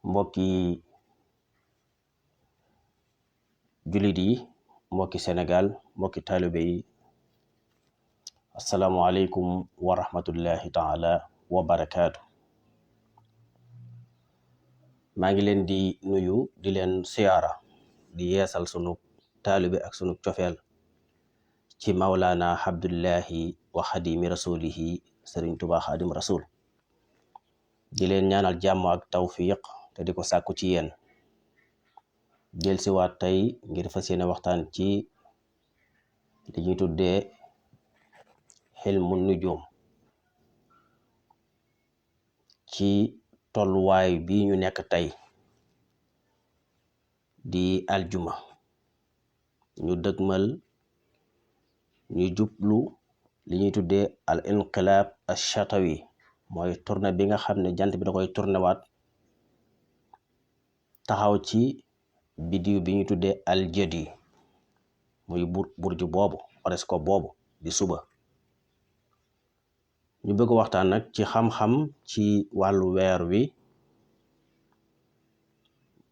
mbokki jullit yi, mbokki Sénégal, mbokki taalibe yi, asalaamualeykum wa rahmatullahi taala wa barakaatu. maa ngi leen di nuyu di leen siyaara di yeesal sunu taalibe ak sunu cofeel ci Mawlaana Abdullahi wa xadimi rasulihi Sëriñ Tuubaa Xaadim Rasul, di leen ñaanal jàmm ak tawfiq te di ko sàkku ci yéen. del siwaat tey ngir fas yéene waxtaan ci li ñuy tuddee xilmu nujum ci tolluwaay bi ñu nekk tey di aljuma. ñu dëgmal ñu jublu li ñuy tuddee al inqilaab ash-shatawi, mooy tourné bi nga xam ne jant bi da koy tourné waat taxaw ci biddiw bi ñuy tuddee aljadi, muy burju boobu horoscope boobu di suba. ñu bëgg waxtaan nag ci xam-xam ci wàllu weer wi,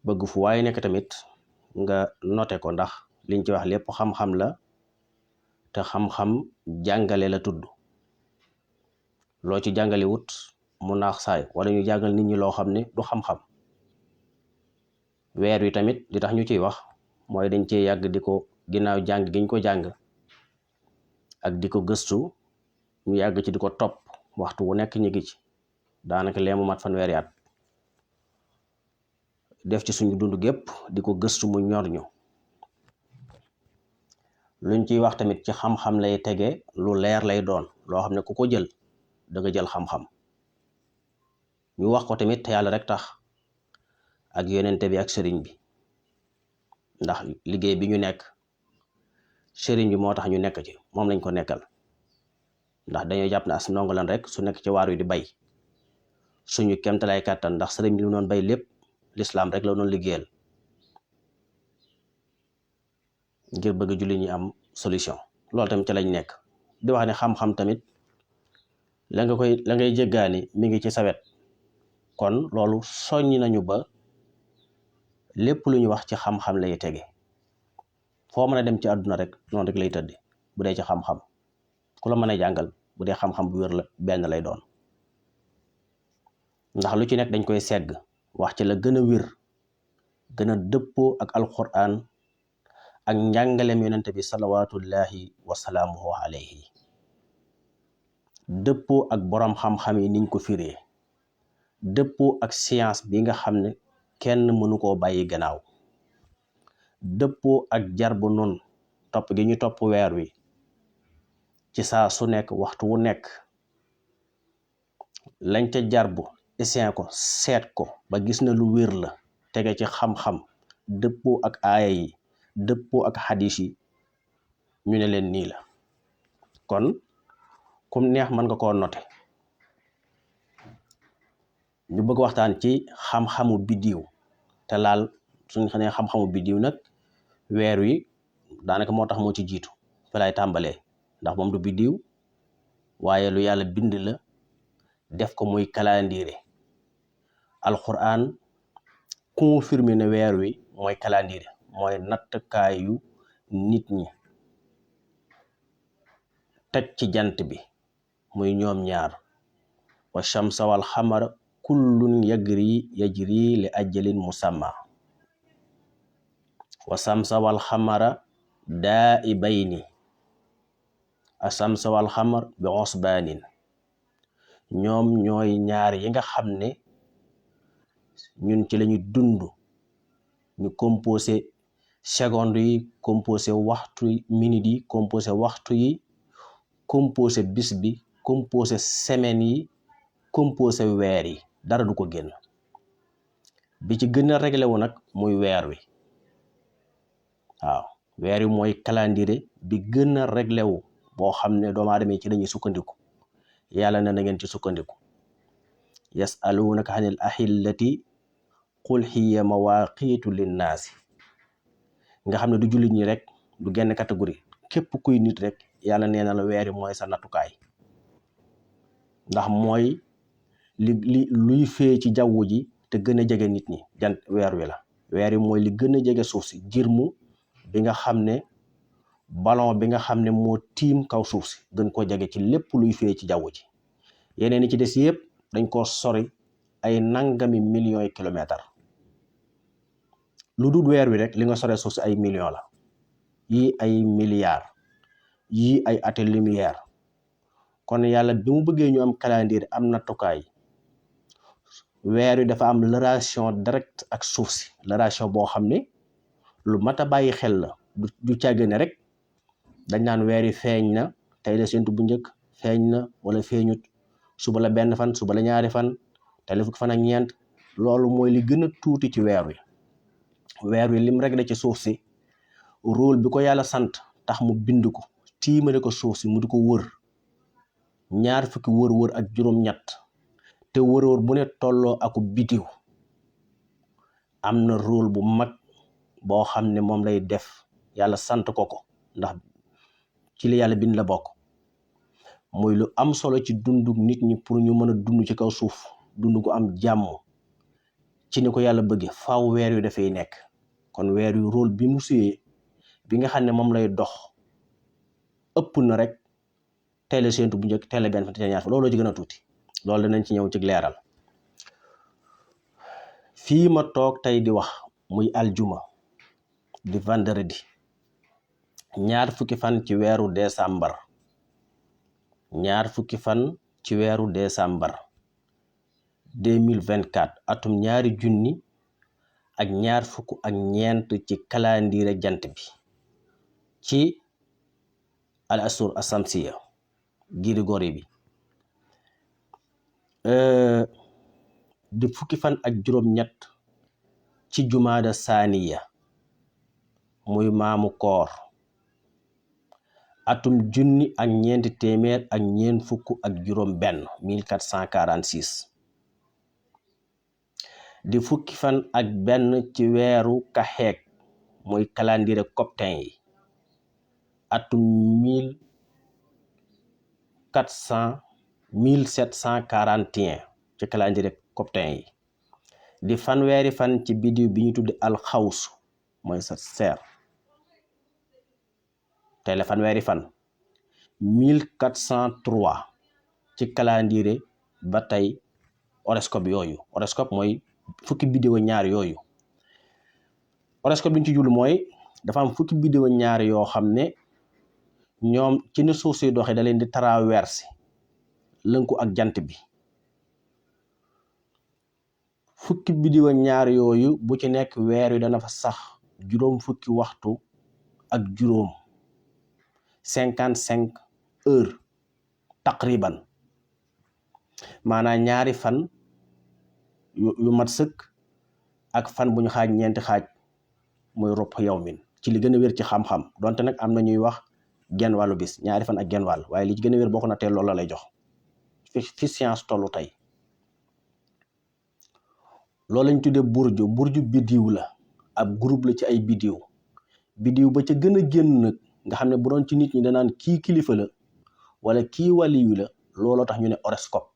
bëgg fu waaye nekk tamit nga noté ko, ndax liñ ci wax lépp xam-xam la te xam-xam jàngale la tudd. loo ci jàngale wut mu naax saay, wala ñu jàngal nit ñi loo xam ne du xam-xam. weer wi tamit li tax ñu ciy wax mooy dañ cee yàgg di ko ginnaaw jàng giñ ko jàng ak di ko gëstu, ñu yàgg ci di ko topp waxtu wu nekk ñu ngi ci daanaka lee mu mat fanweeri at, def ci suñu dund gépp di ko gëstu mu ñor ñu. luñ ciy wax tamit ci xam-xam lay tege, lu leer lay doon, loo xam ne ku ko jël da nga jël xam-xam. ñu wax ko tamit te yàlla rek tax, ak yonente bi ak sëriñ bi, ndax liggéey bi ñu nekk sëriñ bi moo tax ñu nekk ci, moom lañ ko nekkal. ndax dañoo jàpp ne as ndongo lan rek su nekk ci waar wi di bay suñu kemtalaay kàttan, ndax sëriñ bi lu noon bay lépp lislaam rek la doon liggéeyal ngir bëgg julli ñi am solution. loolu tamit ci lañ nekk di wax ne xam-xam tamit la ngay jéggaani mi ngi ci sawet. kon loolu soññ nañu ba lépp lu ñu wax ci xam-xam lay tege. foo mën a dem ci àdduna rek noonu rek lay tëdde bu dee ci xam-xam. ku la mën a jàngal bu dee xam-xam bu wér la benn lay doon, ndax lu ci nekk dañ koy segg wax ci la gën a wér, gën a dëppoo ak alquran ak njàngaleem yonente bi salawatullahi wasalaamuhu alayhi, dëppoo ak boroom xam-xam yi niñ ko firee, dëppoo ak science bi nga xam ne kenn mënu koo bàyyi gannaaw, dëppoo ak jar bu nun topp gi ñu topp weer wi ci saa su nekk waxtu wu nekk lañ ca jarbu essayé ko seet ko ba gis na lu wér la, tege ci xam-xam, dëppoo ak aaya yi, dëppoo ak xadis yi, ñu ne leen nii la. kon kum neex mën nga koo noté. ñu bëgg waxtaan ci xam-xamu biddiw te laal suñu xam ne xam-xamu biddiw nag weer wi daanaka moo tax moo ci jiitu, fa lay tàmbalee, ndax moom du biddiw waaye lu yàlla bind la, def ko muy calendrier. alquran confirmé ne weer wi mooy calendrier, mooy nattkaayu nit ñi, teg ci jant bi muy ñoom ñaar. wa shamsa wal xamara kullun yajri li ajalin musamma. wa shamsa wal xamara daa'ibayni asamsa wal xamar bi usbaanin. ñoom ñooy ñaar yi nga xam ne ñun ci lañu dund, ñu composé seconde yi, composé waxtu minute yi, composé waxtu yi, composé bis bi, composé semaine yi, composé weer yi, dara du ko génn. bi ci gën a réglé wu nag muy weer wi. waaw weer wi mooy calendrier bi gën a réglé wu boo xam ne doomu aadama yi ci lañuy sukkandiku. yàlla na ngeen ci sukkandiku. yasalunaka anil ahillati qul hiya mawaqitu linnaasi. nga xam ne du jullit ñi rek, du genn catégorie, képp kuy nit rek yàlla nee na la weer wi mooy sa nattukaay. ndax mooy luy fee ci jaww ji te gën a jege nit ñi jant weer wi la. weer wi mooy li gën a jege suuf si, jirmu bi nga xam ne ballon bi nga xam ne moo tiim kaw suuf si gën koo jege ci lépp luy fee ci jaww ji. yeneen yi ci des yëpp dañ koo sori ay nangami millions yi kilomètres. lu dul weer wi rek li nga soree suuf si ay millions la, yii ay milliards, yii ay ati-lumière. kon yàlla bi mu bëggee ñu am calendrier am nattukaay, weer wi dafa am relation direct ak suuf si, relation boo xam ne lu mat a bàyyi xel la. du càggane rek dañ naan weer wi feeñ na tey la séntu bu njëkk, feeñ na wala feeñut, suba la benn fan, suba la ñaari fan, tey la fukki fan ak ñeent. loolu mooy li gën a tuuti ci weer wi. weer wi lim rek da ci suuf si, rôle bi ko yàlla sant tax mu bind ko tiimale ko suuf si mu di ko wër ñaar fukki wër ak juróom-ñett, te wër bu ne tolloo aku bidiw. am na rôle bu mag boo xam ne moom lay def, yàlla sant ko ndax ci li yàlla bind la bokk. muy lu am solo ci dundu nit ñi pour ñu mën a dund ci kaw suuf, dund gu am jàmm ci ni ko yàlla bëgge, faaw weer wi dafay nekk. kon weer wi rôle bi mu suyee bi nga xam ne moom lay dox ëpp na rek tey la séentu bu njëkk, tey la benn fan, tey ñaar fa. looloo ci gën a tuuti. loolu danañ ci ñëw ci leeral. fii ma toog tey di wax muy aljuma di vendredi ñaar fukki fan ci weeru décembre, ñaar fukki fan ci weeru décembre 2024 atum ñaari junni ak ñaar fukk ak ñeent ci calendrier jant bi ci al asur asamsiya grégorien bi. di fukki fan ak juróom-ñett ci jumaada saaniya muy maamu koor atum junni ak ñeenti téeméer ak ñeent fukk ak juróom benn 1446. di fukki fan ak benn ci weeru kaxeek muy calendrier coptin yi atum 1741 ci calendrier coptin yi. di fanweeri fan ci bidiw bi ñu tudde alxawsu mooy sa seer, tey la fanweeri fan 1403 ci calendrier ba tey horoscope yooyu. horoscope mooy fukki bidiw ñaar yooyu. horoscope bi ñu ci jublu mooy dafa am fukki bidiw ñaar yoo xam ne ñoom ci ni suuf si doxee da leen di traversé lënku ak jant bi. fukki bidiw ñaar yooyu bu ci nekk weer wi dana fa sax juróom fukki waxtu ak juróom 55 heures taqriban, maanaam ñaari fan yu mat sëkk ak fan bu ñu xaaj ñeenti xaaj muy ropp yawmin ci li gën a wér ci xam-xam. donte nag am na ñuy wax genn wàllu bis, ñaari fan ak genn wàll, waaye li ci gën a wér boo ko nattee loolu la lay jox fi science tollu tey. loolu lañ tuddee burju bidiw la, ab groupe la ci ay bidiw. bidiw ba ca gën a génn nag nga xam ne bu doon ci nit ñi danaan kii kilifa la wala kii waliyu la, looloo tax ñu ne horoscope.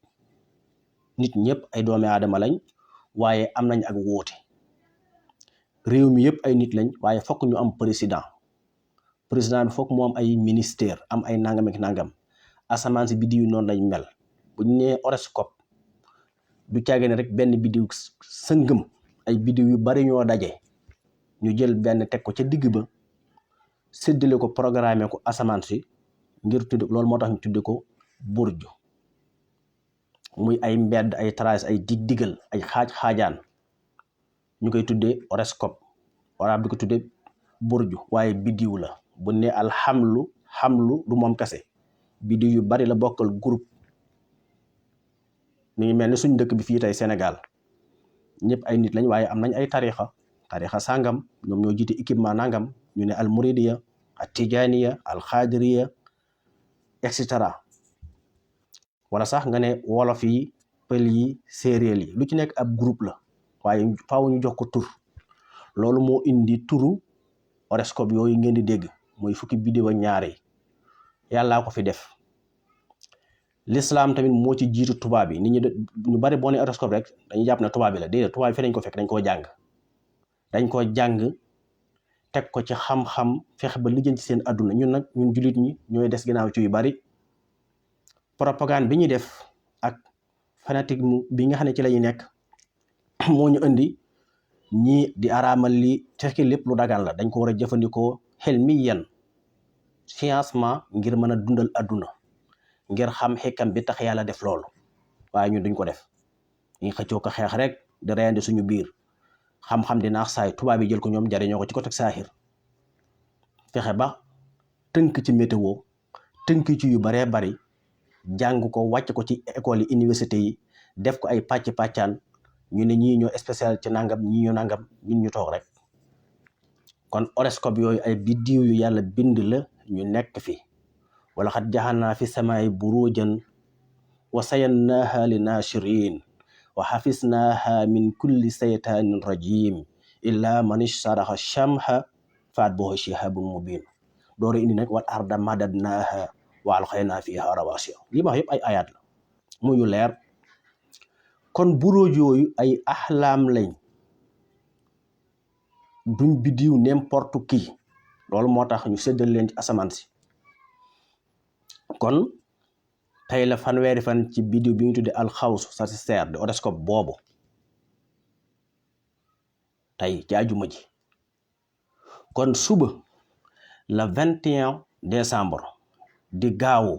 nit ñëpp ay doomi aadama lañ waaye am nañ ak wuute. réew mi yëpp ay nit lañ waaye fokk ñu am président bi fokk mu am ay ministère, am ay nangam ak nangam. asamaan si bidiw noonu lañ mel. bu ñu nee horoscope du caage ne rek benn bidiw sëngëm, ay bidiw yu bari ñoo daje ñu jël benn teg ko ca digg ba séddale ko programme ko asamaan si ngir tudd. loolu moo tax ñu tudde ko burju, muy ay mbedd, ay trace, ay digal, ay xaajaan ñu koy tuddee horoscope. arab di ko tuddee burju, waaye bidiw la. bu ne alxamlu du moom kese, bidiw yu bari la bokkal groupe. mi ngi mel ni suñ dëkk bi fii tey Sénégal ñëpp ay nit lañ waaye am nañ ay tarixa sàngam, ñoom ñoo jiite équipement nangam. ñu ne al muridiya, al tijaniya, al xaadiriya, et cetera. wala sax nga ne wolof yi, pël yi, séeréer yi, lu ci nekk ab groupe la waaye faaw ñu jox ko tur. loolu moo indi turu horoscope yooyu ngeen di dégg muy fukki bidiw ak ñaar yi. yàllaa ko fi def. l'islam tamit moo ci jiitu tubaab yi. nit ñi ñu bari boo nee horoscope rek dañuy jàpp ne tubaab bi la déedéet, tubaab yi fi dañ ko fekk dañ koo jàng teg ko ci xam-xam fexe ba lijjanti ci seen adduna. ñun nag ñun jullit ñi ñooy des ginnaaw ci yu bari. propagande bi ñuy def ak fanatisme bi nga xam ne ci la ñuy nekk moo ñu indi ñii di araamal li fekk lépp lu dagan la. dañ ko war a jëfandikoo xel mi yan sciencement ngir mën a dundal adduna, ngir xam xekkam bi tax yàlla def loolu. waaye ñun duñ ko def, ñu xëccoo ko xeex rek di reyandi suñu biir. xam-xam di naax saay tubaab yi jël ko ñoom jariñoo ko ci côté saaxir, fexe ba tënk ci météo, tënk ci yu baree bari, jàng ko wàcc ko ci école yi université yi, def ko ay pàccaan ñu ne ñii ñoo spécial ci nangam ñii ñoo nangam, ñun ñu toog rek. kon horoscope yooyu ay biddiw yu yàlla bind la ñu nekk fi. wala xat jaxalnaa fi samaay burujan wa sayannaaha li naashirin wa xafisnaaha min kulli saytaanin rajim illa man ishtaraxa shamha faatbahu shihabun mubin. door indi nag wal arda madadnaaha wa alxaynaa fiha rawasiya. li ma wax yëpp ay ayat la muy yu leer. kon buruj yooyu ay axlaam lañ, duñ biddiw n'importe qui. loolu moo tax ñu séddal leen ci asamaan si. kon tey la fanweeri fan ci biddiw bi ñu tuddee alxaws sagittaire de horoscope boobu, tey ci àjjuma ji. kon suba le 21 décembre di gaawu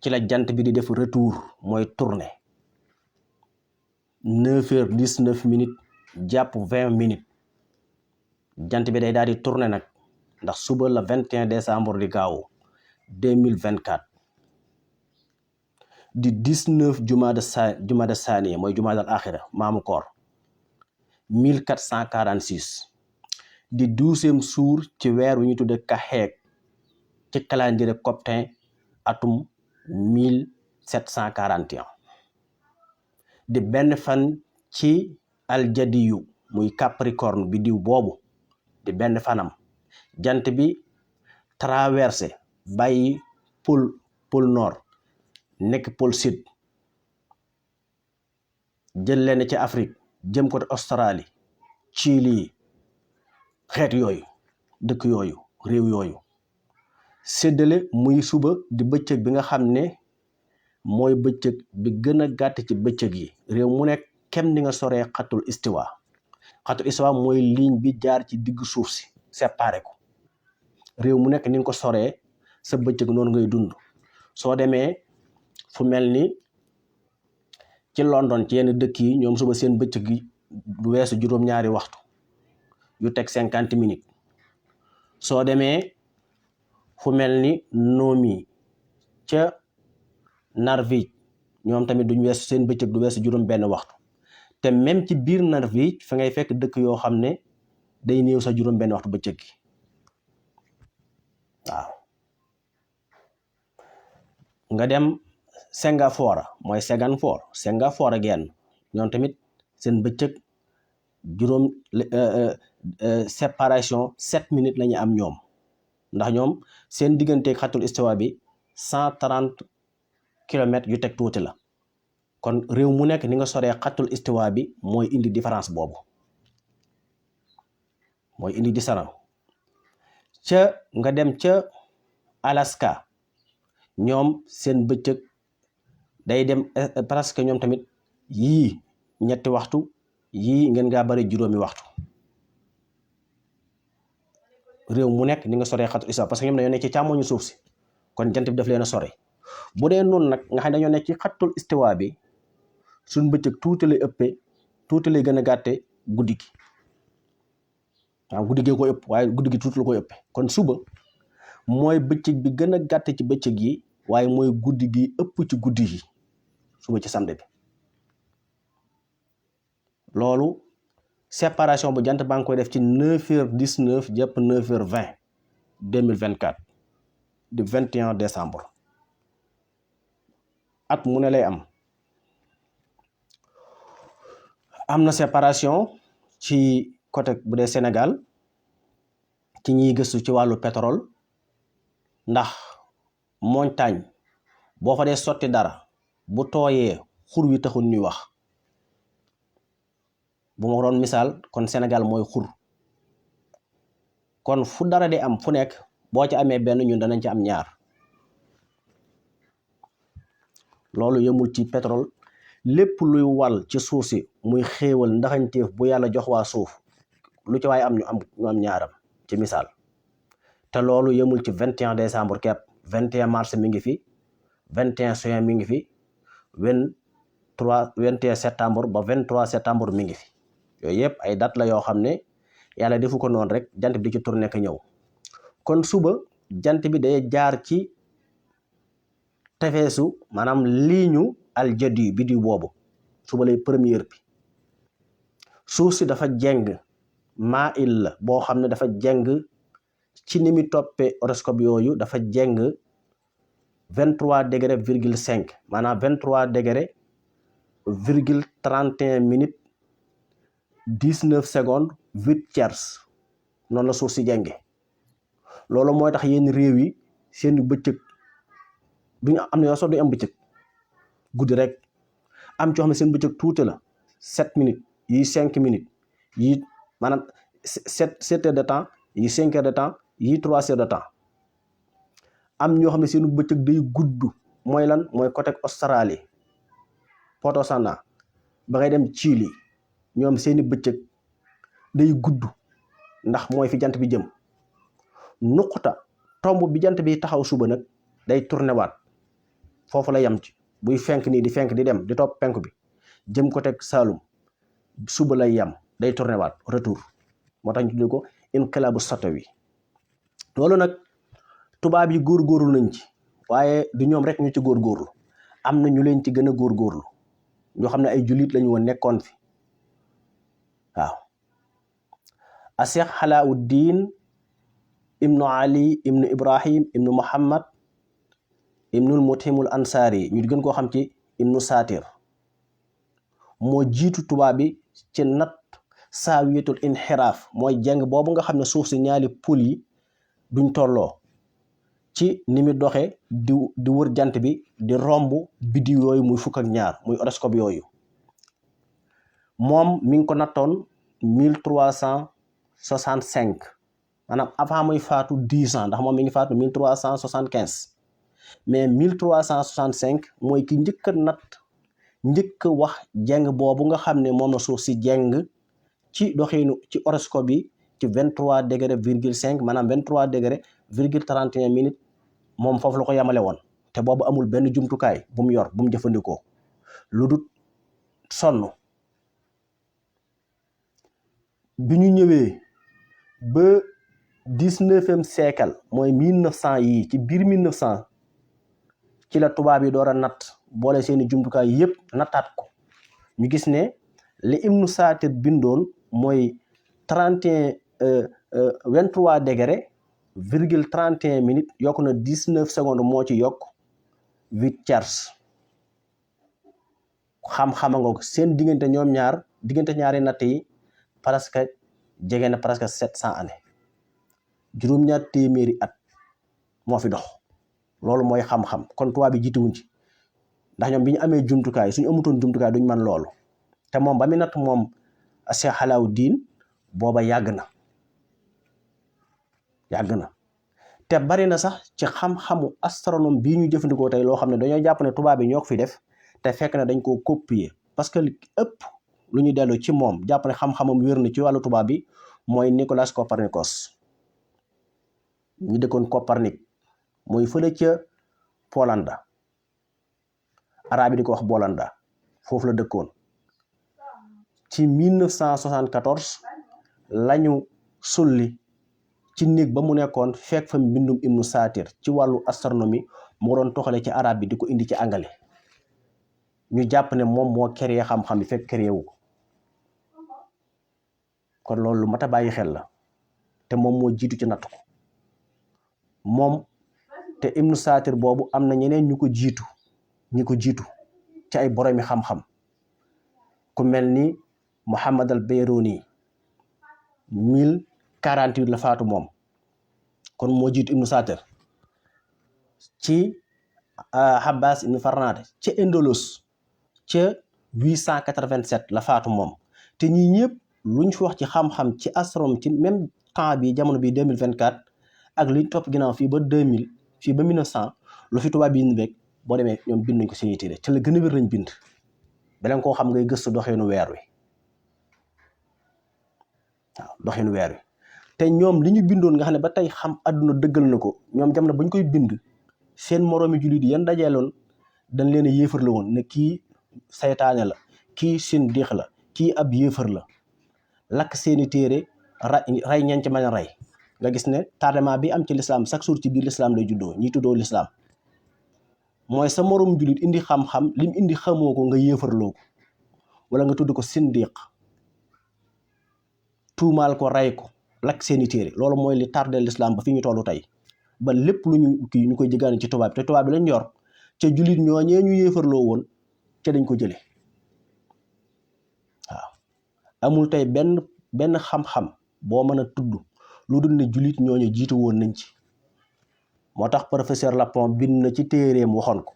ci la jant bi di def retour, mooy tournée 9h19 jàpp 20 jant bi day daal di tourné nag, ndax suba le 21 décembre di gaawu 2024 di 19 jumada saaniya mooy jumaadal axira maamu koor 1446 di 12e jour ci weer wi ñu tudde kaxeeg ci calendrier coptin atum 1741 di benn fan ci aljadiyu muy capricorne bi diw boobu di benn fanam. jant bi traversé bàyyi pôle nord nekk pôle sud, jël leen ci Afrique jëm ko Australie, Chili, xeet yooyu, dëkk yooyu, réew yooyu, séddale muy suba di bëccëg bi nga xam ne mooy bëccëg bi gën a gàtt ci bëccëg yi. réew mu nekk kem ni nga soree xatul istiwa. xatul istiwa mooy ligne bi jaar ci diggu suuf si séparé ko. réew mu nekk ni nga ko soree sa bëccëg noonu ngay dund. soo demee fu mel ni ci London ci yenn dëkk yi ñoom suba seen bëccëg gi du weesu juróom-ñaari waxtu yu teg 50 minutes. soo demee fu mel ni Noomi ca Narvik ñoom tamit duñ weesu seen bëccëg du weesu juróom benn waxtu. te même ci biir Narvik fa ngay fekk dëkk yoo xam ne day néew sa juróom benn waxtu bëccëg gi. waaw nga dem Singapour mooy Singapour again ñoom tamit seen bëccëg juróom séparation 7 minutes la ñu am ñoom, ndax ñoom seen digganteeg xatul istiwa bi 130 kilomètres yu teg tuuti la. kon réew mu nekk ni nga soree xatul istiwa bi mooy indi différence boobu, mooy indi différence. nga dem ca Alaska ñoom seen bëccëg day dem presque ñoom tamit yii 3 waxtu yii ngeen ngaa bari 5 waxtu. réew mu nekk ni nga soree xatul istiwa parce que ñoom dañoo nekk ci càmmoñu suuf si, kon jant bi daf leen a sore. bu dee noonu nag nga xam ne dañoo nekk ci xatul istiwa bi suñ bëccëg tuuti lay ëppee, tuuti lay gën a gàtte guddi gi. waaw guddi gi koy ëpp waaye guddi gi tuuti la koy ëppee. kon suba mooy bëccëg bi gën a gàtte ci bëccëg yi waaye mooy guddi gi ëpp ci guddi yi suba ci samedi bi. loolu séparation bu jant baa ngi koy def ci 9h19 jàpp 9h20 2024 di 21 décembre. at mu ne lay am na séparation ci côté bu dee Sénégal ci ñiy gëstu ci wàllu pétrole, ndax montagne boo fa dee sotti dara bu tooyee xur wi taxul ñuy wax. bu ma doon misaal kon Sénégal mooy xur, kon fu dara di am fu nekk boo ci amee benn ñun danañ ci am ñaar. loolu yemul ci pétrole, lépp luy wal ci suuf si muy xéewal ndaxañteef bu yàlla jox waa suuf lu ci waaye am ñu am ñaaram ci misaal. te loolu yemul ci 21 décembre kepp, 21 mars mi ngi fi, 21 juin mi ngi fi, 21 septembre ba 23 septembre mi ngi fi. yooyu yëpp ay date la yoo xam ne yàlla defu ko noonu rek jant bi di ci tourné ka ñëw. kon suba jant bi day jaar ci tefeesu maanaam liiñu aljadi bi di boobu suba lay première bi. suuf si dafa jeng maa il la boo xam ne dafa jeng ci ni mi toppee horoscope yooyu dafa jeng 23°,5 maanaam 23°,31 19 secondes 8 tiers noonu la suuf si jenge. loolu mooy tax yenn réew yi seen bëccëg duñu am na yoo sax duñu am bëccëg guddi rek, am ci xam ne seen bëccëg tuuti la 7 minutes yi 5 minutes yi maanaam 7 heures de temps yi 5 heures de temps yi 3 heures de temps. am ñoo xam ne seen bëccëg day gudd mooy lan mooy côté Australie Potosana ba ngay dem Chili ñoom seeni bëccëg day gudd ndax mooy fi jant bi jëm. nuquta tomb bi jant bi taxaw suba nag day tourné waat foofu la yem ci buy fenk nii di fenk di dem di topp penk bi jëm ko teg Saalum suba lay yem day tourné waat retour moo tax ñu tuddee ko inqilaabu satawi. loolu nag tubaab yi góorgóorlu nañ ci waaye du ñoom rek ñu ci góorgóorlu, am na ñu leen ci gën a góorgóorlu ñoo xam ne ay jullit lañu woon nekkoon fi. waaw a Cheikh Alauddin ibnu Ali ibnu Ibrahim ibnu Muhammad ibnul Mutimul Ansari ñu gën koo xam ci ibnu Satir moo jiitu tubaab bi ci nat saawiyatul inxiraaf mooy jeng boobu nga xam ne suuf si ñaari pôle yi duñ tolloo ci ni mu doxe di wër jant bi di romb biddiw yooyu muy fukk ak ñaar muy horoscope yooyu. moom mi ngi ko nattoon 1365 maanaam avant muy faatu 10 ans ndax moom mi ngi faatu 1375 mais 1365 mooy ki njëkk a natt njëkk a wax jeng boobu nga xam ne moom la suuf si jeng ci doxinu ci horoscope yi ci 23°,5 maanaam 23°,31 moom foofu la ko yamale woon. te boobu amul benn jumtukaay bu mu yor bu mu jëfandikoo lu dul sonn. bi ñu ñëwee ba 19e siècle mooy 1900 yi ci biir 1900 ci la tubaab yi door a natt boole seeni jumtukaay yëpp nattaat ko ñu gis ne li Ibnu Satir bindoon mooy 23°,31 yokk na 19 secondes moo ci yokk 8 tiers. xam-xama nga ko seen diggante ñoom ñaar diggante ñaari natt yi presque jege na presque 700 années juróom-ñaar téeméeri at moo fi dox. loolu mooy xam-xam kon tubaab bi jiituwuñ ci ndax ñoom bi ñu amee jumtukaay suñu amutoon jumtukaay duñ man loolu. te moom ba mu natt moom Cheikh Alauddin booba yàgg na te bari na sax ci xam-xamu astronome bii ñu jëfandikoo tey loo xam ne dañoo jàpp ne tubaab bi ñoo ko fi def te fekk na dañ koo copier parce que li ëpp lu ñu dellu ci moom jàpp ne xam-xamam wér na ci wàllu tubaab bi mooy Nicolas Copernicus ñu dëkkoon Copernic mooy fële ca Polanda arabe yi di ko wax Bolanda foofu la dëkkoon. ci 1974 lañu sulli ci néeg ba mu nekkoon fekk fa mbindum Ibnu Satir ci wàllu astronomie moo doon toxale ci arabe bi di ko indi ci anglais ñu jàpp ne moom moo créé xam-xam bi fekk créé wu ko. kon loolu lu mat a bàyyi xel la te moom moo jiitu ci natt ko moom te Ibnu Satir boobu am na ñeneen ñu ko jiitu ci ay boromi xam-xam ku mel ni Muhammad al Bayruni 1048 la faatu moom kon moo jiitu Ibnu Satir ci Abbas ibn Farnad ca Indolosse ca 887 la faatu moom. te ñii ñëpp luñ fi wax ci xam-xam ci astronome ci même temps bi jamono bi 2024 ak luñ topp ginnaaw fii ba 2000 fii ba 1900 lu fi tubaab bind rek boo demee ñoom bind nañ ko seeni téere ci la gën a wér lañ bind. beneen koo xam ngay gëstu doxeenu weer wi waaw doxeenu weer wi te ñoom li ñu bindoon nga xam ne ba tey xam àdduna dëggal na ko ñoom jamono bañ koy bind seen moroomi jullit yan dajeeloon dañ leen a yéefar la woon ne kii saytaane la kii seen diix la kii ab yéefar la lakk seeni téere rey ñeen ci mën a rey nga gis ne tardement bi am ci lislaam chaque jour ci biir lislaam lay juddoo ñi tuddoo lislaam mooy sa moroom jullit indi xam-xam lim indi xamoo ko nga yéefarloo ko wala nga tudd ko sindiq tuumaal ko rey ko lakk seeni téere loolu mooy li tardé lislaam ba fi ñu tollu tey ba lépp lu ñu koy jëgaane ci tubaab te tubaab bi lañ yor ca jullit ñooñee ñu yéefarloo woon ca dañ ko jële waaw amul tey benn xam-xam boo mën a tudd lu dul ne jullit ñooñu jiitu woon nañ ci moo tax professeur Lapon bind na ci téeréem waxoon ko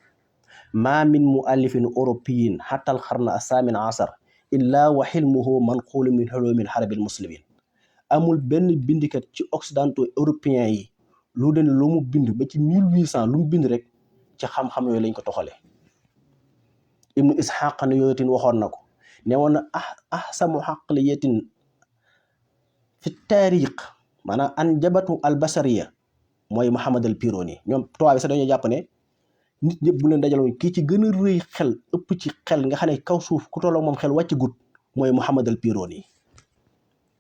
ma min muallifin européen xatal xarna asamin asar illa wa xilmuhu manqulu min xulumin xarabil muslimin amul benn bindikat ci occidentaux européens yi lu den lu mu bind ba ci 1800 lu mu bind rek ci xam-xam yooyu lañ ko toxalee ibnu ishaq ne yooyu tin waxoon na ko ne woon na ahsamu xaqliyatin fi taariq maanaam an jabatu al basariya mooy Muhammad al Pironi ñoom tubaab bi sax dañoo jàpp ne nit ñëpp bu leen dajaloon kii ci gën a rëy xel ëpp ci xel nga xam ne kaw suuf ku tolloo moom xel wàcc gut mooy Muhammad al Pironi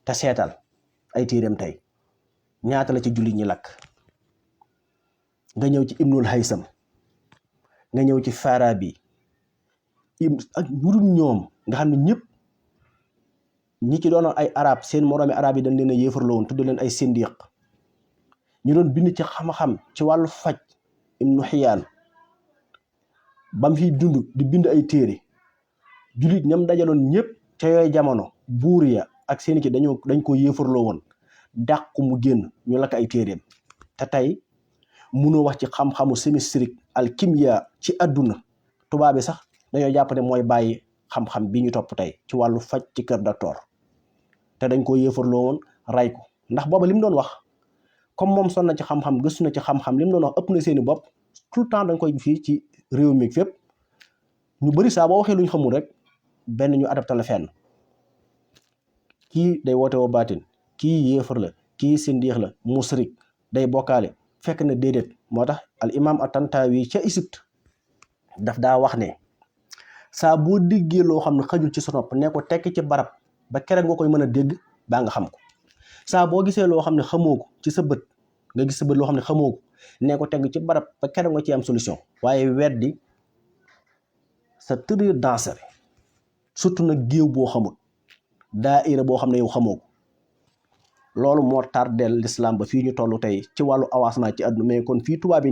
te seetal ay téeréem tey ñaata la ci jullit ñi lakk nga ñëw ci Ibnul Haysam nga ñëw ci Farabi ak ñurul ñoom nga xam ne ñëpp ñi ci doonoon ay arab seen moroomi arab yi dañ leen a yéefarloo woon tudd leen ay sindiq ñu doon bind ci xam-xam ci wàllu faj Ibnu Xiyaan bam fi dund di bind ay téere jullit ñam dajaloon ñëpp ca yooyu jamono buur ya ak seeni ci dañ ko yéefarloo woon dàq mu génn ñu lakk ay téereem te tey munoo wax ci xam-xamu sémistrique alkimia ci àdduna tubaab bi sax dañoo jàpp ne mooy bàyyi xam-xam bi ñu topp tey ci wàllu faj ci kër docteur te dañ ko yéefarloo woon ray ko ndax booba li mu doon wax comme moom son na ci xam-xam gëstu na ci xam-xam li mu doon wax ëpp na seeni bopp tout le temps dañ koy fii ci réew mi fépp ñu bëri saa boo waxee lu ñu xamul rek benn ñu adapté la fenn kii day woote woo baatin kii yéefar la kii sindiix la musrik day bokkaale fekk na déedéet moo tax al imam at-Tantawi ca Égypte daf daa wax ne saa boo déggee loo xam ne xajul ci sa nopp ne ko tekk ci barab ba keroog nga koy mën a dégg baa nga xam ko saa boo gisee loo xam ne xamoo ko ci sa bët nga gis sa bët loo xam ne xamoo ko ne ko teg ci barab ba keroog nga ci am solution waaye weddi sa très dangereux surtout nag géew boo xamul daayira boo xam ne yow xamoo ko loolu moo tardeel l'islam ba fii ñu toll tey ci wàllu avancement ci àdduna mais kon fii tubaab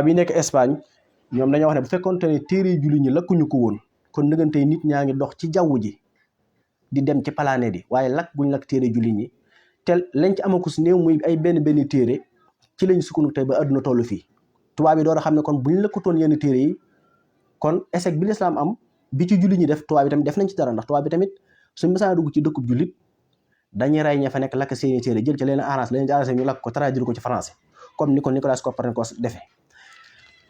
yi nekk Espagne ñoom dañoo wax ne bu fekkoon te ne téere julli ñi lakkuñu ko woon kon ndëgante nit ñaa ngi dox ci jaww ji di dem ci planète yi waaye lakk guñ lakk téere julli ñi te lañ ci amakus néew muy ay benn téere ci lañ sukkandiku tey ba àdduna toll fii tubaab yi door a xam ne kon buñ lakkutoon yenn téere yi kon échec bi l'islam am bi ci julli ñi def tubaab bi tamit def nañ ci dara ndax tubaab bi tamit suñ mësaan dugg ci dëkkub jullit dañuy rey ña fa nekk lakk seeni téere jël ci leen arrangé leen arrangé ñu lakk ko traduire ko ci français comme ni ko Nicolas Copernicus defee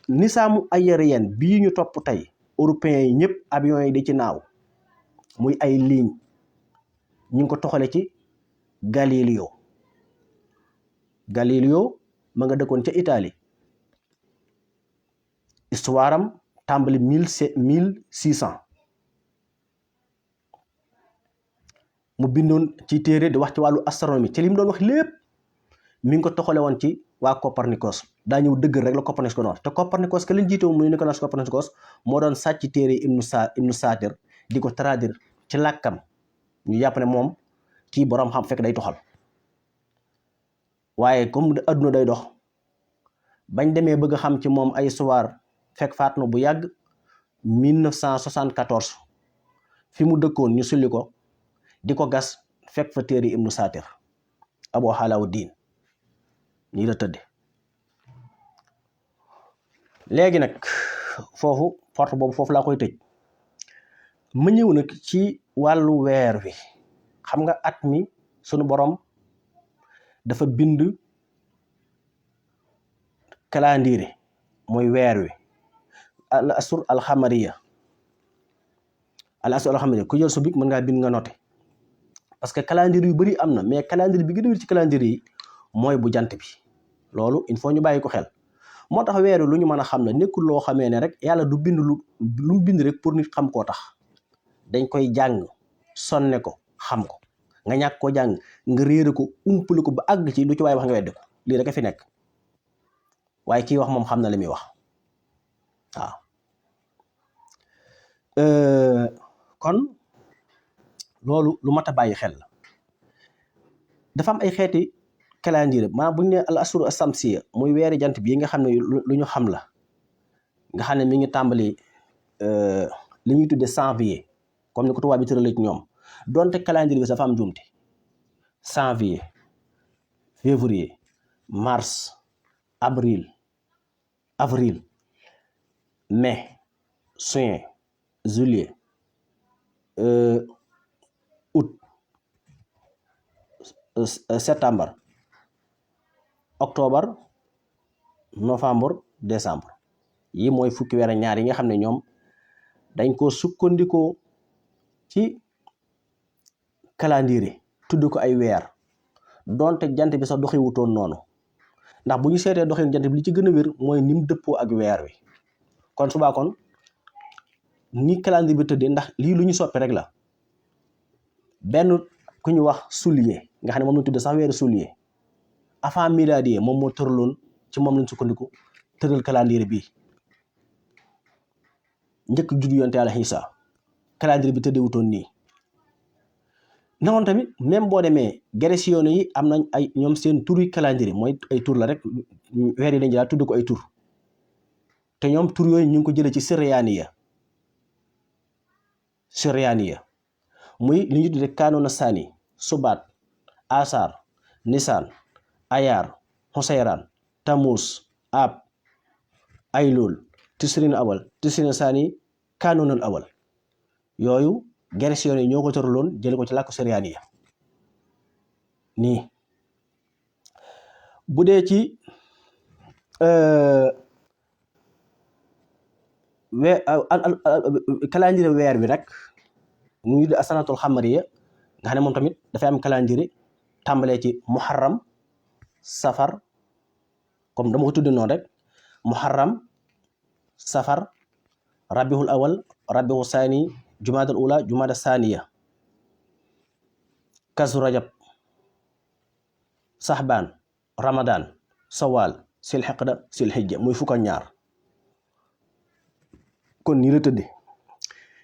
nisaamu aérien bii ñu topp tey européens yi ñëpp avions yi di ci naaw muy ay ligne ñu ngi ko toxale ci Galileo ma nga dëkkoon ca Italie histoire am tàmbali 1600 mu bindoon ci téere di wax ci wàllu astronomie ci li mu doon wax lépp mi ngi ko toxale woon ci waa Copernicus daa ñëw dëgg rek la Copernicus ko noonu te Copernicus ka leen jiite woon muy Nicolas Copernicus moo doon sàcc téere Ibnu Satir di ko traduire ci làkkam ñu jàpp ne moom kii boroom xam fekk day toxal waaye comme adduna day dox bañ demee bëgg xam ci moom ay histoire fekk faat na bu yàgg 1974 fi mu dëkkoon ñu sulli ko di ko gas fekk fa téere Ibnu Satir Abu Alauddin nii la tëdde léegi nag foofu porte boobu foofu laa koy tëj ma ñëw nag ci wàllu weer wi xam nga at mi sunu borom dafa bind calendrier mooy weer wi al asur alxamariya ku jël sa bic mën ngaa bind nga noté parce que calendrier yu bëri am na mais calendrier bi gën a wér ci calendrier yi mooy bu jant bi loolu il faut ñu bàyyi ko xel moo tax weer wi lu ñu mën a xam ne nekkul loo xamee ne rek yàlla du bind lu mu bind rek pour nit xam koo tax dañ koy jàng sonne ko xam ko nga ñàkk koo jàng nga réere ko umpale ko ba àgg ci lu ci waaye wax nga weddi ko lii rek a fi nekk waaye kii wax moom xam na li muy wax waaw kon loolu lu mat a bàyyi xel la dafa am ay xeeti calendrier maanaam bu ñu ne al asuru asamsiya muy weeri jant bi nga xam ne lu ñu xam la nga xam ne mi ngi tàmbali li ñuy tudde janvier comme ni ko tubaab bi tëralee ci ñoom donte calendrier bi dafa am njuumte janvier février mars avril mai juin juillet août septembre octobre novembre décembre yi mooy fukki weer ak ñaar yi nga xam ne ñoom dañ ko sukkandikoo ci calendrier tudd ko ay weer donte jant bi sax doxiwutoon noonu ndax bu ñu seetee doxin jant bi li ci gën a wér mooy ni mu dëppoo ak weer wi kon subaa kon ni calendrier bi tëddee ndax lii lu ñu soppi rek la benn ku ñu wax soulier nga xam ne moom lañ tuddee sax weeru soulier avant miladier moom moo tëraloon ci moom lañ sukkandiku tëral calendrier bi njëkk juddu yonte Yàlla Iisaa calendrier bi tëddeewutoon nii nawoon tamit même boo demee greciens yi am nañ ay ñoom seen turi calendrier mooy ay tur la rek weer yi lañ jëlaat tudd ko ay tur te ñoom tur yooyu ñu ngi ko jëlee ci Sirianiya muy li ñu tuddee Kanuna Sani Subaat Asar Nisan Ayar Hoseyran Tamus Ab Aylul Tisrin awal Tisrin Sani Kanunal awal yooyu greciens yi ñoo ko tëraloon jële ko ci làkku Sirianiya nii bu dee ci calendrier weer bi nag mu ngi asanatul xamariya nga xam ne moom tamit dafay am calendrier tàmbalee ci muharram safar comme dama ko tudde noonu rek muharram safar rabiul awal rabiul sani jumaadal ula jumaada saniya kasu rajab saxbaan ramadan sawal silxeqda silxijja muy fukk ak ñaar kon nii la tëdde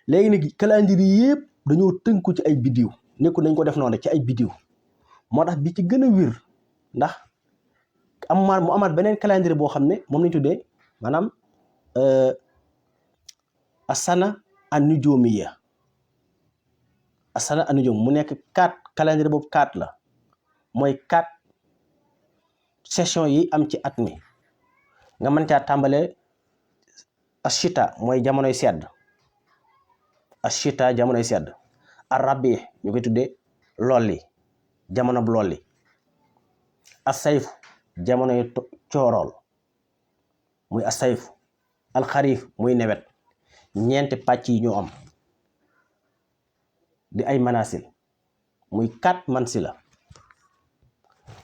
léegi nag calendrier yëpp dañoo tënku ci ay biddiw nekku nañ ko def noonu rek ci ay biddiw moo tax bi ci gën a wér ndax mu amaat beneen calendrier boo xam ne moom lañ tuddee maanaam asana an-nujumiyya asana an-nujum mu nekk 4 calendrier boobu 4 la mooy 4 session yi am ci at mi nga mën caa tàmbalee ashita mooy jamonoy sedd ashita jamonoy sedd arabi ñu koy tuddee lolli jamono bu lolli asayf jamonoy coorool muy asayf alxarif muy nawet ñeenti pàcc yi ñoo am di ay manasil muy 4 mansila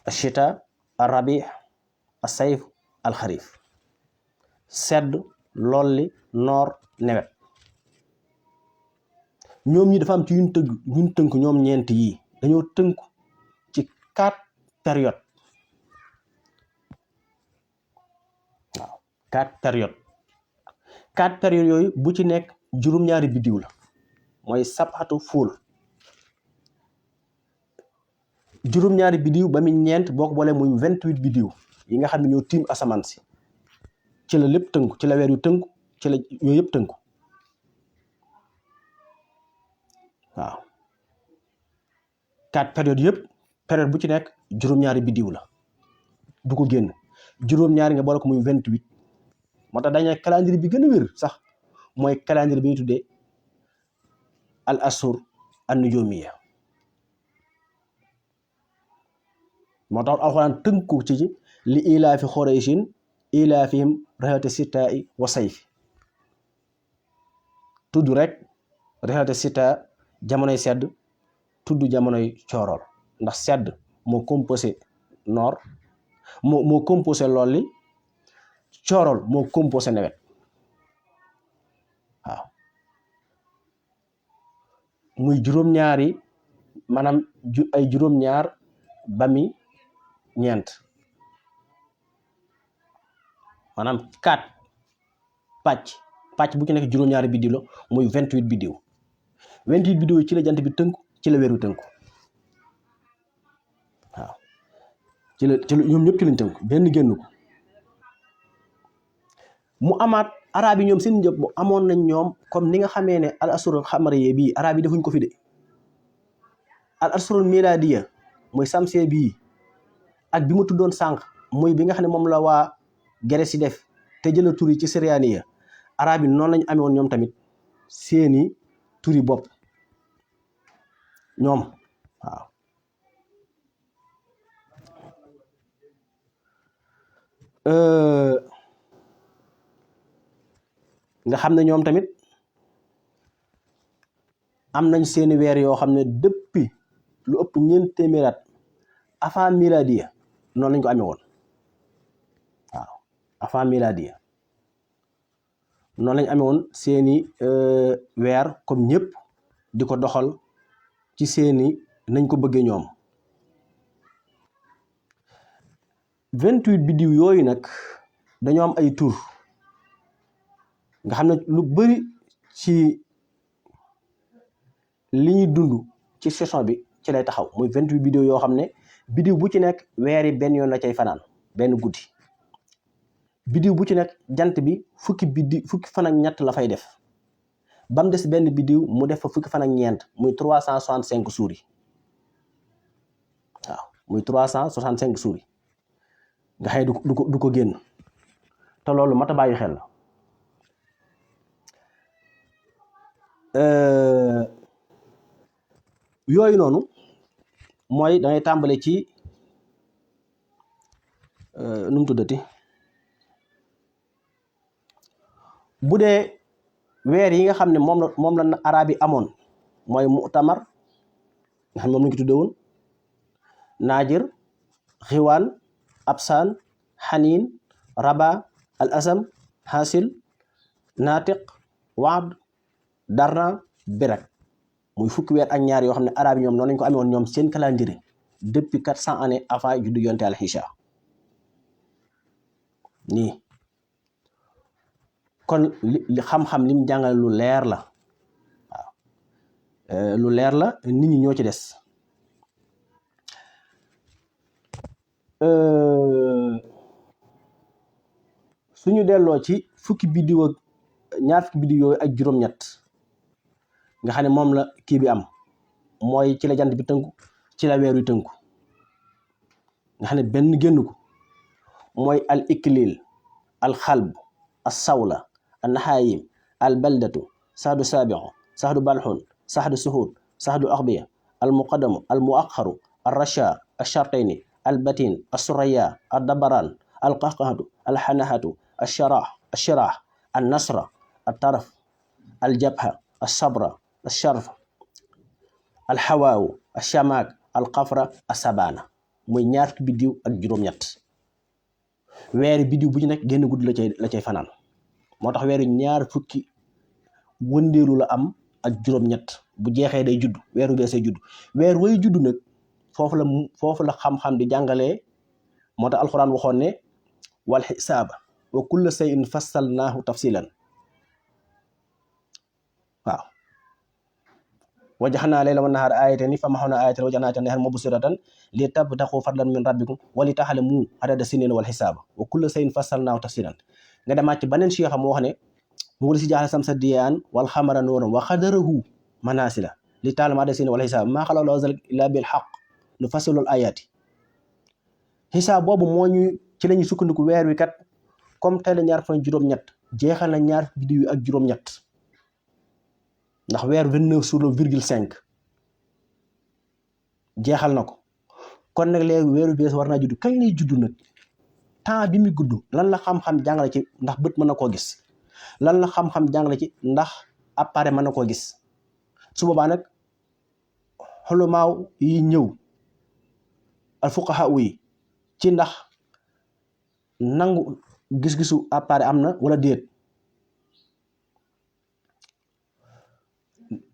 ashita arabi asayf alxarif sedd lolli noor nawet ñoom ñi dafa am ci ñun tënk ñoom ñeent yi dañoo tënku ci 4 période waaw 4 période 4 période yooyu bu ci nekk juróom-ñaari biddiw la mooy sabxatu fuul juróom-ñaari biddiw ba mu ñeent boo ko boolee muy 28 biddiw yi nga xam ne ñoo tiim asamaan si ci la lépp tënku ci la weer yu tënku ci la yooyu yëpp tënku waaw 4 période yëpp période bu ci nekk juróom-ñaari biddiw la du ko génn juróom-ñaari nga boole ko muy 28 moo tax dañu calendrier bi gën a wér sax mooy calendrier bi ñu tuddee al ashur an nujumiya moo tax alxuraan tënku ci li ilaafi xurayshin ilaafihim rihlata sitaa'i wa sayfi tudd rek rihlata sitaa jamonoy sedd tudd jamonoy coorool ndax sedd moo composé noor moo composé lool li coorool moo composé nawet waaw muy juróom-ñaari maanaam ay juróom-ñaar bami ñeent maanaam 4 pàcc bu ci nekk juróom-ñaari biddiw la muy 28 biddiw 28 biddiw yi ci la jant bi tënku ci la weeru tënku waaw ci la ñoom ñëpp ci lañ tënku benn génn ko mu amaat arab yi ñoom seen njëb bu amoon nañ ñoom comme ni nga xamee ne al asrul xamariye bii arab yi defuñ ko fi de al asrul miladiya mooy samse bii ak bi ma tuddoon sànq muy bi nga xam ne moom la waa Grèce yi def te jëla tur yi ci syriani arab yi noonu lañ amee woon ñoom tamit seeni turi bopp ñoom waaw nga xam ne ñoom tamit am nañ seeni weer yoo xam ne depuis lu ëpp 4 téeméeri at avant miladiya noonu lañ ko amee woon waaw avant miladiya noonu lañ amee woon seeni weer comme ñëpp di ko doxal ci seeni nañ ko bëggee ñoom 28 biddiw yooyu nag dañoo am ay tur nga xam ne lu bari ci li ñuy dund ci saison bi ci lay taxaw muy 28 biddiw yoo xam ne biddiw bu ci nekk weeri benn yoon la cay fanaan benn guddi biddiw bu ci nekk jant bi fukki fan ak ñett la fay def ba mu des benn biddiw mu def fa fukki fan ak ñeent muy 365 jours yi waaw muy 365 jours yi nga xëy du ko génn te loolu mat a bàyyi xel la yooyu noonu mooy dangay tàmbale ci nu mu tuddati bu dee weer yi nga xam ne moom la arab yi amoon mooy mu'tamar nga xam ne moom lañu ko tuddee woon naajir xiwaan absaan xaniin raba al asam hasil naatiq waad darna berak muy fukki weer ak ñaar yoo xam ne arab yi ñoom noonu lañu ko amee woon ñoom seen calendrier depuis 400 années avant juddu yonte al Isa nii kon li xam-xam lim jàngale lu leer la waaw lu leer la nit ñi ñoo ci des suñu delloo ci fukki biddiw ak ñaar fukki biddiw yooyu ak juróom-ñett nga xam ne moom la kii bi am mooy ci la jant bi tënku ci la weer wi tënku nga xam ne benn génn ko mooy al iklil al xalb al sawla al naxaayim al baldatu sahdu saabixu sahdu balxun sahdu suhud sahdu axbiya al muqaddamu al muaxaru al rasha al shartayni al batin al suraya al dabaran al qahqahatu al xanahatu al shiraax al nasra al taraf al jabha al sabra al sharf al xawaawu al shamaak al qafra al sabana muy ñaar fukki biddiw ak juróom-ñett weeri biddiw bu ci nekk génn guddi la cay fanaan moo tax weeru ñaar fukki wëndeelu la am ak juróom-ñett bu jeexee day judd weeru beesee judd weer way judd nag foofu la xam-xam di jàngalee moo tax alxuraan waxoon ne wal xisaaba wa kulla shay'in fassalnaahu tafsilan waaw wajaxnaa layla wa nahaara aayatayni fa maxawnaa aayatan wajaxnaa nahaara mubsiratan li tabtaxu fadlan min rabbikum wa li taxlamu adada sinina wal xisaaba wa kulla shay'in fassalnaahu tafsilan nga demaat ci beneen cheikh am wax ne mu wala si jaaxle samsa diyaan wal xamara nooram wa xadarahu manasila li taalamu adada sinina wal xisaaba maa xalaqna llaahu zaalika illaa bil xaq nu fassilu ayaati xisaab boobu moo ñu ci la ñuy sukkandiku weer wi kat comme tey la ñaar fan juróom-ñett jeexal na ñaar biddiw yi ak juróom-ñett ndax weer 29 sur le virgule 5 jeexal na ko kon nag léegi weeru bees war naa judd kañ lay judd nag temps bi muy gudd lan la xam-xam jàngale ci ndax bët mën na koo gis lan la xam-xam jàngale ci ndax appareil mën na koo gis su boobaa nag xulumaaw yi ñëw al fuqaha yi ci ndax nangu gis-gisu appareil am na wala déet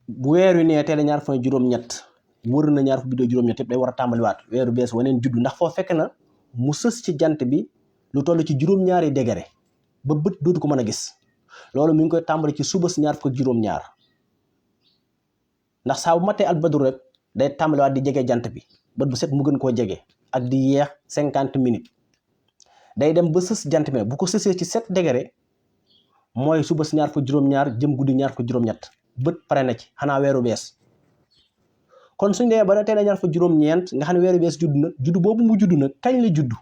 bu weer wi nee teel a ñaar fan juróom-ñett wër na ñaar fu biddiw juróom-ñett yëpp day war a tàmbaliwaat weeru bees waneen juddu ndax foo fekk na mu sës ci jant bi lu toll ci juróom-ñaari degré ba bët dootu ko mën a gis loolu mi ngi koy tàmbali ci suba si ñaar fukk juróom-ñaar ndax saa bu matee al badru rek day tàmbaliwaat di jege jant bi bët bu set mu gën koo jege ak di yeex 50 minutes day dem ba sës jant bi bu ko sësee ci 7 degré mooy suba si ñaar fukk juróom-ñaar jëm guddi ñaar fukk juróom-ñett bët pare na ci xanaa weeru bees kon suñ dee ba tey la ñaar fukk juróom-ñeent nga xam ne weeru bees judd na judd boobu mu judd nag kañ la judd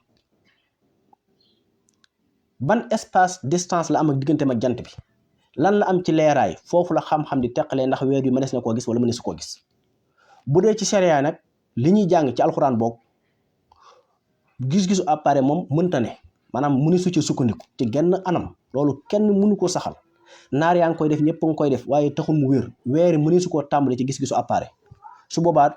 ban espace distance la am ak digganteem ak jant bi lan la am ci leeraay foofu la xam-xam di teqalee ndax weer bi mënees na koo gis wala mënees koo gis bu dee ci sharia nag li ñuy jàng ci alxuraan boog gis-gisu appareil moom mënta ne maanaam mënu su ci sukkandiku ci genn anam loolu kenn mënu ko saxal naar yaa ngi koy def ñëpp a ngi koy def waaye taxul mu wér weer mënu su koo tàmbali ci gis-gisu appareil su boobaa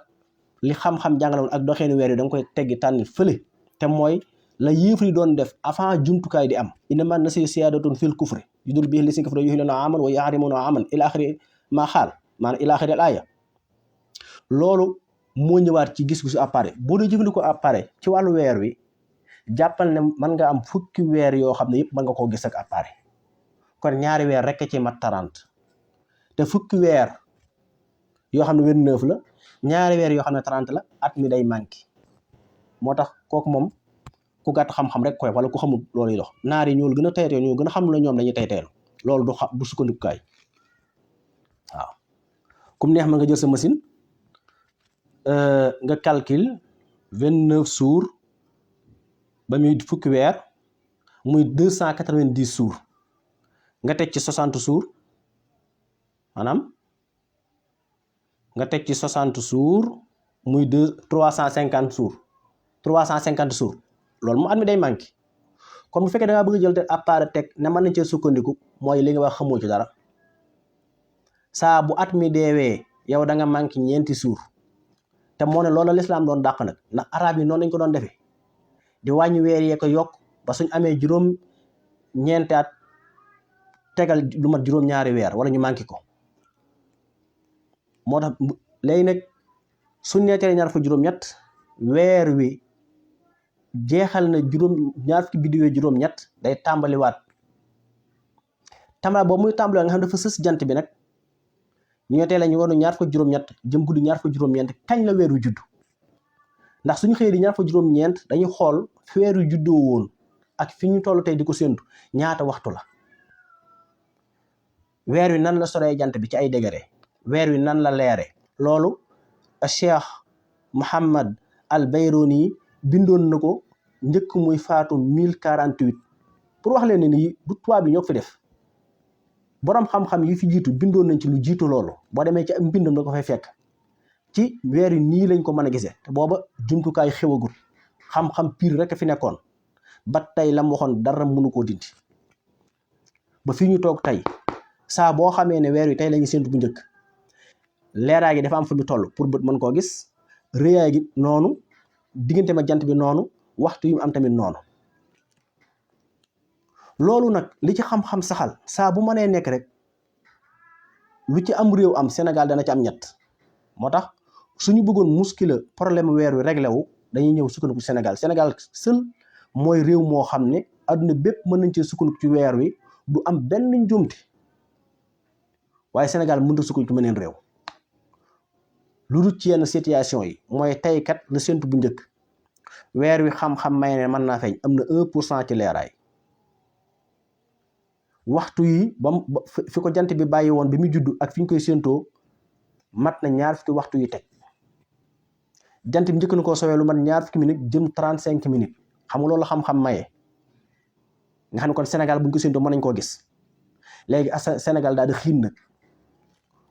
li xam-xam jàngale woon ak doxeenu weer yi da nga koy teggi tànni fële te mooy la yéefar yi doon def avant jumtukaay di am innamaa nasiyu siyaadatun fil kufri yudillu bihi llaziina kafaru yuhilluuna aaman wa yuharrimuuna aaman ila axiri maa xaal maanaam ila axiri al aaya loolu moo ñëwaat ci gis-gisu appareil boo dee jëfandikoo appareil ci wàllu weer wi jàppal ne mën nga am fukki weer yoo xam ne yëpp mën nga koo gis ak appareil kon ñaari weer rek ci mat 30 te fukki weer yoo xam ne 29 la ñaari weer yoo xam ne 30 la at mi day manqué moo tax kooku moom ku gàtt xam-xam rek koy wala ku xamul loolu yi dox naar yi ñoo gën a tayteel ñoo gën a xam la ñoom dañuy tayteelu loolu du sukkandikukaay waaw comme neex ma nga jël sa machine nga calcule 29 jours ba muy fukki weer muy 290 jours nga teg ci 60 jours maanaam nga teg ci 60 jours muy 350 jours 350 jours loolu mu at mi day manqué kon bu fekkee da ngaa bëgg a jël te appareil teg ne mën nañ cee sukkandiku mooy li nga wax xamoo ci dara saa bu at mi deewee yow da nga manqué 4 jours te moo ne loolu la lislaam doon dàq nag ndax arab yi noonu lañ ko doon defee di wàññi weer yee ko yokk ba suñ amee juróom-ñeenti at tegal lu mat juróom-ñaari weer wala ñu manqué ko moo tax léegi nag suñ neetee ñaar fa juróom-ñett weer wi jeexal na ñaar fukki biddiw juróom-ñett day tàmbaliwaat tàmbali boobu muy tàmbaliwaat nga xam dafa sës jant bi nag ñu ne tey la ñu waroon ñaar fukki juróom-ñett jëm guddi ñaar fukki juróom-ñeent kañ la weer wi judd ndax suñu xëyee di ñaar fukki juróom-ñeent dañuy xool fi weer wi juddoo woon ak fi ñu toll tey di ko séntu ñaata waxtu la weer wi nan la soree jant bi ci ay degré weer wi nan la leere loolu Cheikh Muhammad al Bayruni bindoon na ko njëkk muy faatu 1048 pour wax leen ne nii du tubaab bi ñoo ko fi def boroom xam-xam yi fi jiitu bindoon nañ ci lu jiitu loolu boo demee ci am mbindam da ko fay fekk ci weer yi nii lañ ko mën a gisee te booba jumtukaay xewagul xam-xam piir rek fi nekkoon ba tey la mu waxoon dara mënu koo dindi ba fii ñu toog tey saa boo xamee ne weer wi tey la ñu séntu bu njëkk leeraay gi dafa am fu mu toll pour bët mën koo gis rëyaay gi noonu diggante ma jant bi noonu waxtu yu mu am tamit noonu loolu nag li ci xam-xam saxal saa bu mënee nekk rek lu ci am réew am Sénégal dana ci am ñett moo tax suñu bëggoon muskila problème weer wi réglé wu dañuy ñëw sukkandiku Sénégal seul mooy réew moo xam ne adduna bépp mën nañ cee sukkandiku ci weer wi du am benn njuumte waaye Sénégal mënut a sukkandiku ci meneen réew lu dul ci yenn situation yi mooy tey kat la séntu bu njëkk weer wi xam-xam may ne mën naa feeñ am na 1% ci leeraay waxtu yi ba fi ko jant bi bàyyi woon bi mu judd ak fi ñu koy séentoo mat na ñaar fukki waxtu yu teg jant bi njëkk na koo sowee lu mat ñaar fukki minutes jëm 35 minutes xam nga loolu xam-xam maye nga xam ne kon Sénégal buñ ko séentoo mën nañ koo gis léegi Sénégal daal di xiin nag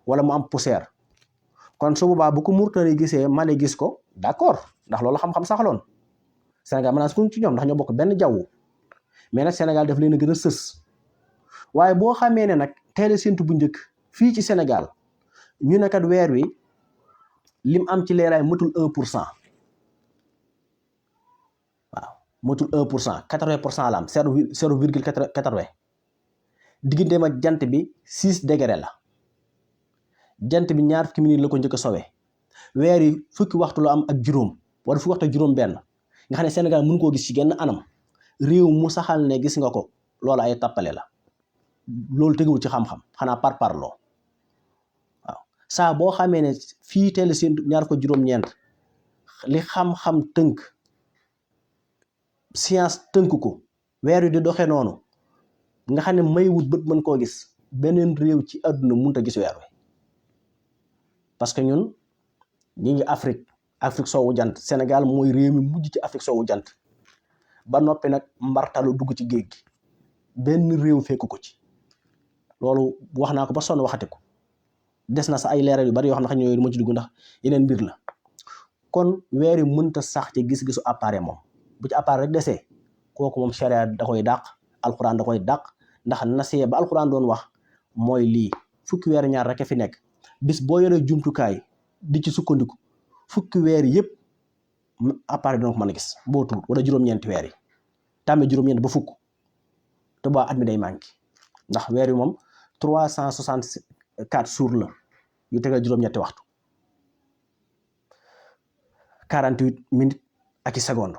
wala mu am poussière kon su boobaa bu ko Mauritanie gisee Mali gis ko d'accord ndax loolu xam-xam saxaloon Sénégal mën naa ci ñoom ndax ñoo bokk benn jaww mais nag Sénégal daf leen a gën a sës waaye boo xamee ne nag teel a séntu bu njëkk fii ci Sénégal ñu ne kat weer wi lim am ci leeraay matul 1% waaw matul 1% 80% la am 0,80 digganteem ak jant bi 6 degré la jant bi ñaar fukki minute la ko njëkk a sowe weer yi fukki waxtu la am ak juróom wala fukki waxtu ak juróom benn nga xam ne Sénégal mën koo gis ci genn anam réew mu saxal ne gis nga ko loolu ay tappale la loolu teguwul ci xam-xam xanaa par parloo waaw saa boo xamee ne fii teel seen ñaar ko juróom-ñeent li xam-xam tënk science tënk ko weer wi di doxee noonu nga xam ne may wut bët mën koo gis beneen réew ci àdduna mënut a gis weer wi parce que ñun ñi ngi Afrique soowu jant Sénégal mooy réew mi mujj ci Afrique soowu jant ba noppi nag mbartalu dugg ci géej gi benn réew fekk ko ci loolu wax naa ko ba sonn waxati ko des na sa ay leeral yu bari yoo xam ne xam ñooy ma ci dugg ndax yeneen mbir la kon weer yi mënta sax ci gis-gisu appareil moom bu ci appareil rek desee kooku moom sharia da koy dàq alxuraan da koy dàq ndax nasiye ba alxuraan doon wax mooy lii fukki weer ñaar rek a fi nekk bis boo yoree jumtukaay di ci sukkandiku fukki weer yëpp appareil dina ko mën a gis boo tuut wala juróom-ñeenti weer yi tàmmee juróom-ñeent ba fukk te boo at mi day manqué ndax weer yi moom 364 jours la yu tegal juróom-ñetti waxtu 48 minutes ak i seconde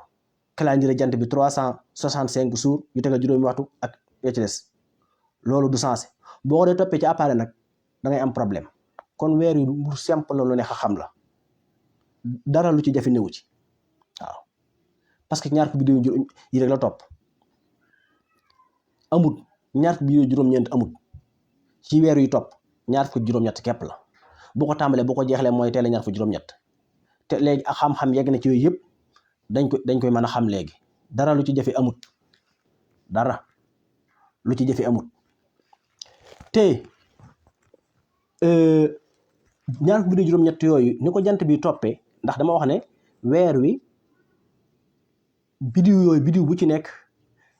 calendrier jant bi 365 jours yu tegal juróomi waxtu ak ya ci des loolu du sensé boo ko dee toppee ci appareil nag da ngay am problème kon weer yi lu simple la lu neex a xam la dara lu ci jafe newu ci waaw parce que ñaar ko bidéo yi rek la topp amut ñaar ko bidéo juróom-ñeent amut ci weer yu topp ñaar ko juróom-ñett képp la boo ko tàmbalee boo ko jeexlee mooy teel a ñaar ko juróom-ñett te léegi ak xam-xam yegg na ci yooyu yëpp dañ koy mën a xam léegi dara lu ci jafe amut dara lu ci jafe amut te ñaar ko bidéo juróom-ñett yooyu ni ko jant bi toppee ndax dama wax ne weer wi bidiw bu ci nekk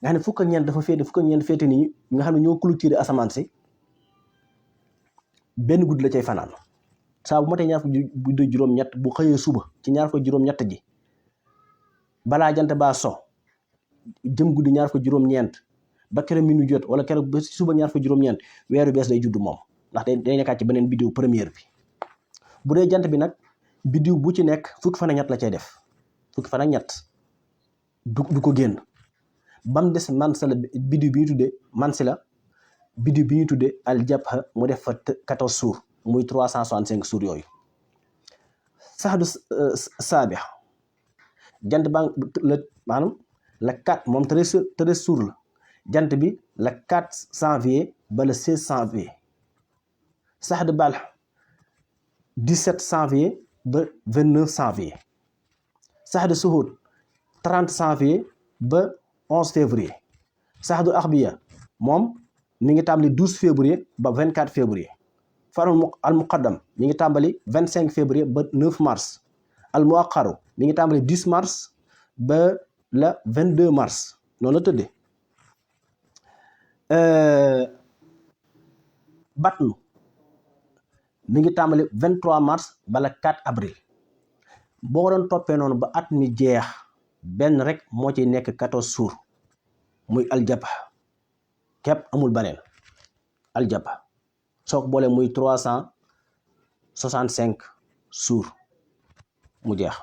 nga xam ne fukk ak ñeent dafa féete fukk ak ñeent féete nii nga xam ne ñoo clôturer asamaan si benn guddi la cay fanaan saa bu matee ñaar ko bidéo juróom-ñett bu xëyee suba ci ñaar ko juróom-ñett ji balaa jant baa so jëm guddi ñaar ko juróom-ñeent ba keroog minuit jot wala keroog ba suba ñaar ko juróom-ñeent weeru bees day judd moom ndax day nekkaat ci beneen bidiw première bi bu dee jant bi nag bidiw bu ci nekk fukki fan ak ñett la cay def fukki fan ak ñett du ko génn ba mu des mansala bidiw bi ñu tuddee mansila bidiw bi ñu tuddee aljabha mu def fa 14 jours muy 365 jours yooyu saxdu saabix jant ba la maanaam la 4 moom 13 jours la jant bi la 4 janvier ba le 16 janvier saxdu balx 17 janvier ba 29 janvier saxdu suhud 30 janvier ba 11 février saxdu axbiya moom mi ngi tàmbali 12 février ba 24 février farul al muqaddam mi ngi tàmbali 25 février ba 9 mars al muaqaru mi ngi tàmbali 10 mars ba la 22 mars noonu la tëddee batnu mi ngi tàmbali 23 mars ba la 4 avril boo ko doon toppee noonu ba at mi jeex benn rek moo ci nekk 14 jours muy aljabha képp amul beneen aljabha soo ko boolee muy 365 jours mu jeex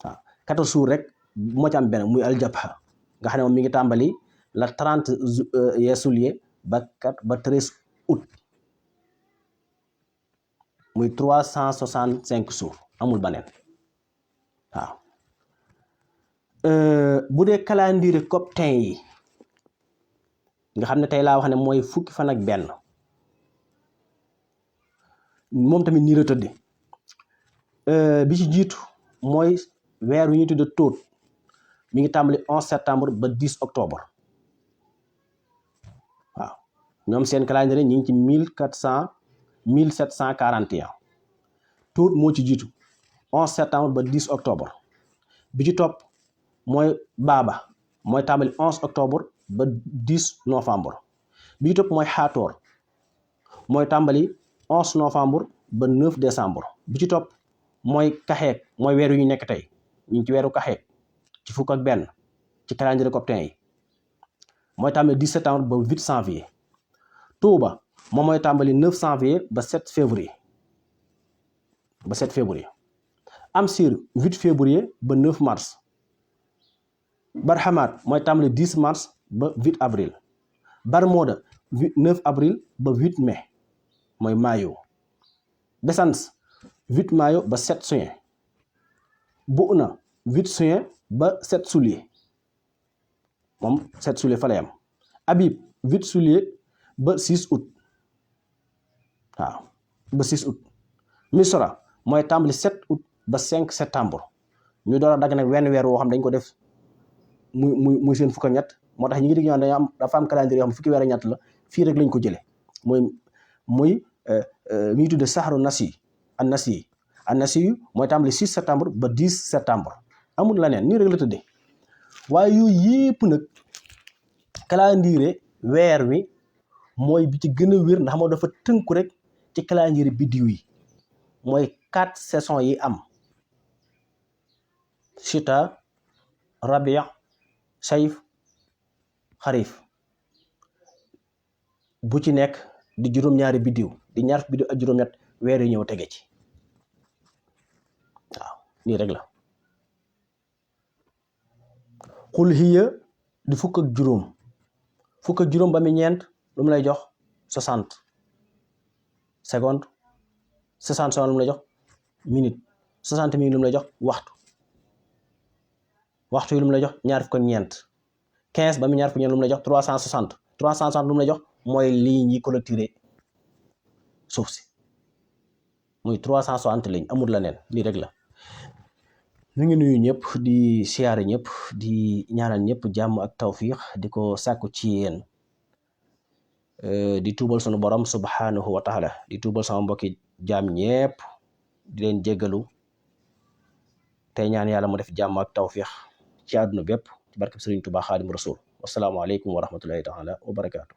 waaw 14 jours rek moo ci am benn muy aljabha nga xam ne moom mi ngi tàmbali la 30 juillet ba 13 août muy 365 jours amul beneen waaw bu dee calendrier coptin yi nga xam ne tey laa wax ne mooy fukki fan ak benn moom tamit nii la tëdde bi ci jiitu mooy weer wi ñuy tudde tóot mi ngi tàmbali 11 septembre ba 10 octobre waaw ñoom seen calendrier ñu ngi ci 1741 tuut moo ci jiitu 11 septembre ba 10 octobre bi ci topp mooy baaba mooy tàmbali 11 octobre ba 10 novembre bi ci topp mooy xaatoor mooy tàmbali 11 novembre ba 9 décembre bi ci topp mooy kaxeek mooy weer yu ñu nekk tey ñu ngi ci weeru kaxeek ci fukk ak benn ci calendrier coptin yi mooy tàmbali 10 septembre ba 8 janvier tuuba moom mooy tàmbali 9 janvier ba 7 février Amsir 8 février ba 9 mars Barhamaat mooy tàmbali 10 mars ba 8 avril Barmoda 9 avril ba 8 mai mooy mayo Besans 8 mayo ba 7 juin Bu'na 8 juin ba 7 juillet moom 7 juillet fa lay am Habib 8 juillet ba 6 août waaw ba 6 août Misra mooy tàmbali 7 août ba 5 septembre ñu door a dagg nag wenn weer woo xam dañ ko def muy seen fukk ak ñett moo tax ñi ngi dégg ñoo dañoo am dafa am calendrier yoo xam fukki weer ak ñett la fii rek lañ ko jëlee muy mi ngi tudde saxaru nasi yu mooy tàmbali 6 septembre ba 10 septembre amul la neen nii rek la tëddee waaye yooyu yépp nag calendrier weer wi mooy bi ci gën a wér ndax moo dafa tënku rek ci calendrier biddiw yi mooy 4 saisons yi am chita rabia sayf xarif bu ci nekk di juróom-ñaari biddiw di ñaar biddiw ak juróom-ñett weer yi ñëw tege ci waaw nii rek la xul hiya di fukk ak juróom ba mi ñeent lu mu lay jox 60 secondes 60 secondes lu mu lay jox minute 60 minutes lu mu lay jox waxtu yi lu mu lay jox ñaar fukk ak ñeent 15 ba mi ñaar fukk ak ñeent lu mu lay jox 360 lu mu lay jox mooy ligne yi clôturé suuf si muy 360 ligne amul la neen lii rek la ñu ngi nuyu ñëpp di siyaare ñëpp di ñaanal ñëpp jàmm ak tawfiq di ko sàkku ci yéen di tuubal sunu borom subhanahu wa taala di tuubal sama mbokki jaam ñëpp di leen jéggalu tey ñaan yàlla mu def jàmm ak tawfiq ci àdduna bépp ci barkeb Sëriñ Tuubaa Xaadimu Rasuul wassalaamu aleykum wa rahmatullahi taala wa barakaatu